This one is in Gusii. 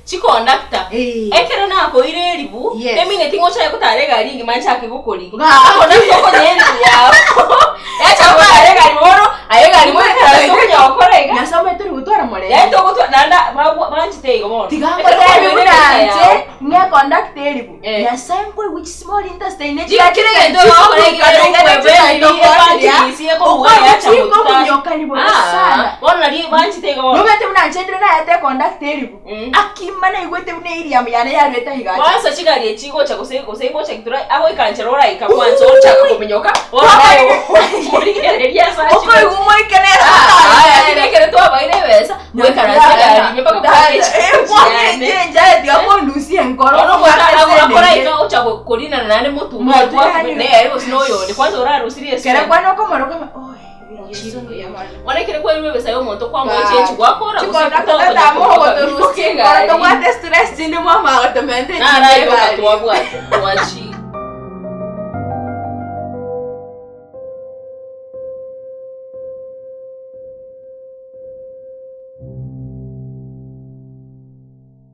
Chikondakta. Eh. Ekero nakoire eribu, Yes. temineti ng'a ochake gotara egari engima nchake gokorigia. Gaki. Kondakta okonya eribu yao. Yacha gotara egari bono, aye egari moikaranse okonya gokora iga. Nyasae omanyete tori gotwara morembe. Yaani togotwa naende bagwa banchete igo bono. Tiga Ekero ngotebi kwabeire buna ebesa inche yao. ng'e conductor eribu. Eh. Nyasae nkoigwe chismall intestine Kera egento bagokora ekero okominyokani bobe sana. Bono nari banchete igo bono. Nomanyete buna inche ndire nayete econductor eribu. Mm. Akima naigwete buna eiriamu yane yarwete aiga acha. Kwanza chigari echi gocha gose gose gocha gitura agoika nchera oraika kwanza ochaka kominyoka bono naye okorigereria ase achi Okoigwa omoike nere Ah, aya ekero twabaire ebesa goikaransa egari ime mpaka kwagechia enchara tiga kondusia enkoro Bono omonto akoraika ocha korinana naende motu Motu yani. nere gose noyonde kwanza orarusirie kere esweta kwana okomoroka oy Yesu mbuya mono. Bono ekero kwairwe ebesa ya omonto kwamoa echenchi gwakora gose tobwate stress chinde mwamagotomenta narayoka twabwate twachire.